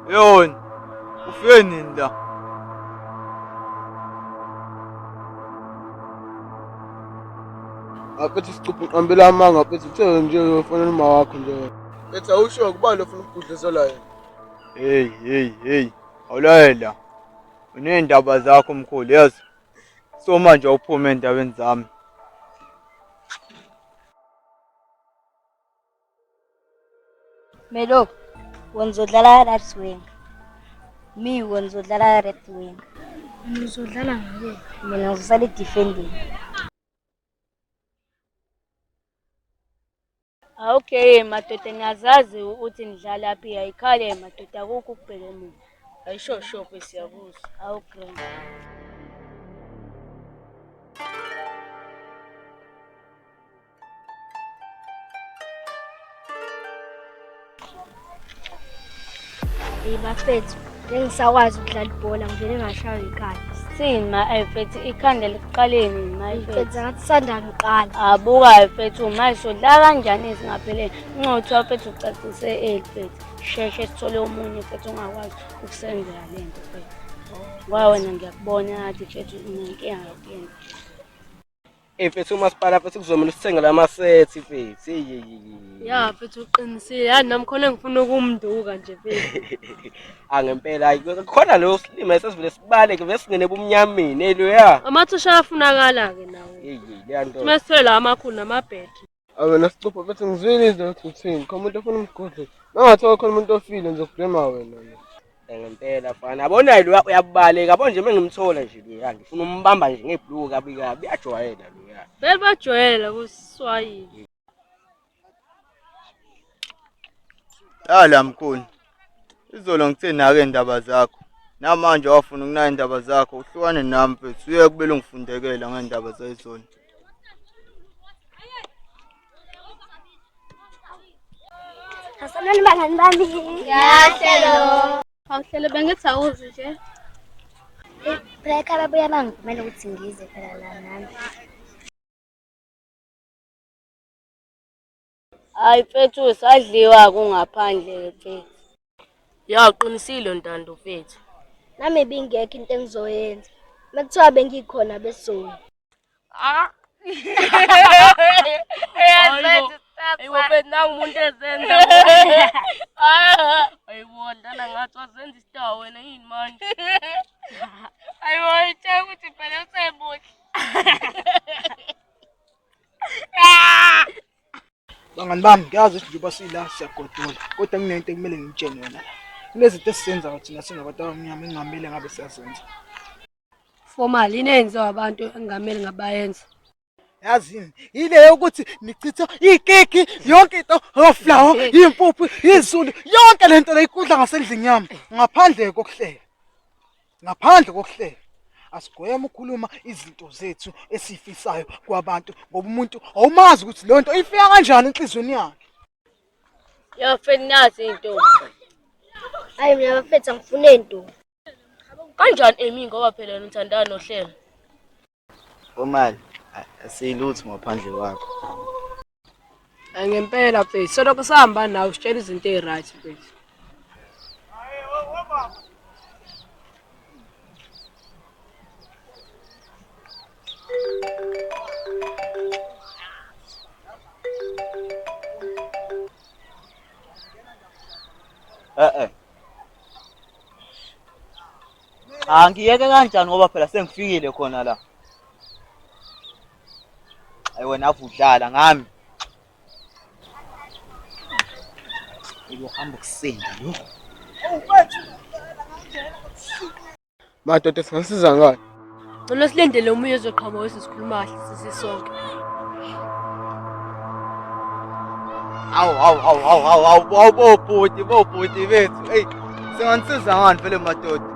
Yona, ufike nini la? Mfethu sicupha uqambela amanga mfethu uthe nje uyofonela uma wakho nje. Mfethu awusho kubani ofuna ukugudlizela yena. Hey hey hey, awulayela. Uney'ndaba zakho mkhulu yazi. So manje awuphume ey'ndabeni zami. Melo, wena uzodlala right wing. Me wena uzodlala left wing. Wena uzodlala ngakuphi? Mina ngizosala e-defending. Okay madoda niyazazi ukuthi nidlala phi ayikhale madoda akukho ukubheka emuva. Ayisho sho siyakuzwa. Awu grand. Hey bafethu, bengisakwazi ukudlala ibhola ngivele ngashaywa ikhanda. Sini ma mfethu ikhanda likuqaleni ma Mfethu mfethu. ngathi sanda ngiqala. Abuka mfethu manje sodlala kanjani singaphelele. Ncothu mfethu ucacise eli mfethu. Sheshe sithole omunye mfethu ongakwazi ukusenzela lento mfethu. Ngoba wena ngiyakubona ngathi mfethu unenkinga yokuyenza. Ey mfethu umasipala mfethu kuzomela usithengele amasethi mfethu. Hey hey hey. Ya mfethu uqinisile. Yani nami khona ngifuna ukumnduka nje mfethu. Ah ngempela hayi khona lo silima esesivele sibaleke vese singene ebumnyameni hey loya. Amathusha ayafunakala ke nawo. Hey hey leya nto. Uma sithole la amakhulu namabhedi. Awena sicupha mfethu ngizwile izwi ukuthi uthini. Khona umuntu ofuna umgodlo. Mangathiwa khona umuntu ofile ngizokublema wena. Ngempela fana yabona loya uyabaleka yabo nje mengimthola nje loya ngifuna umbamba nje ngebhluku kabi kabi uyajwayela loya. Vele bajwayela kuswayini. Lala mkhulu. Izolo ngithe nake indaba zakho. Namanje wafuna ukunaka indaba zakho uhlukane nami mfethu uye kubele ungifundekela ngendaba zayizolo. Asanani bangani bami. Yahlelo. Awuhlele bengithi awuzi nje. Phela ekhaya babuya bangivumela ukuthi ngize phela la nami. Hayi mfethu sadliwa kungaphandle mfethu. Ya uqinisile Ntando mfethu. Nami ibingekho into engizoyenza. Mekuthiwa bengikhona besizona. Ah. Ayibo mfethu nangu umuntu ezenza. Ayibo dlala ngathi wazenza isitawa wena yini manje? Ayibo itshela ukuthi phela usemuhle. Bangani bami ngiyazi ukuthi njengoba sila siyagodola kodwa kunento ekumele ngitshene yona la. Kunezinto esizenzayo thina singabantu abamnyama engingamele ngabe siyazenza. Formal yini eyenziwa abantu engamele ngabayenza. Yazini ile yokuthi nichitha ikeki yonke into oflawo impuphu izulu yonke lento leyikudla ngasendlini yami ngaphandle kokuhlela. Ngaphandle kokuhlela asigweme ukukhuluma izinto zethu esifisayo kwabantu ngoba umuntu awumazi ukuthi leyo nto ifika kanjani enhliziyweni yakhe. Yo mfethu nazi intombi. Hayi mina bafethu angifune nto. Kanjani Amy ngoba phela wena uthandana nohlelo. Omali, asiyilutho ngaphandle kwakho. Ngempela mfethu, solokhu sihamba nawe usitshela izinto ey'right mfethu. Eh eh. Cha ngiyeke kanjani ngoba phela sengifikile khona la. Ayi wena ave udlala ngami. Uyohamba kusinda lo. Madoda singasiza ngani? Ngicela silindele omunye ozoqhamuka bese sikhuluma kahle sisisonke. Awu awu awu awu awu awu awu bobhuti bobhuti bethu. Ey singanisiza ngani vele madoda?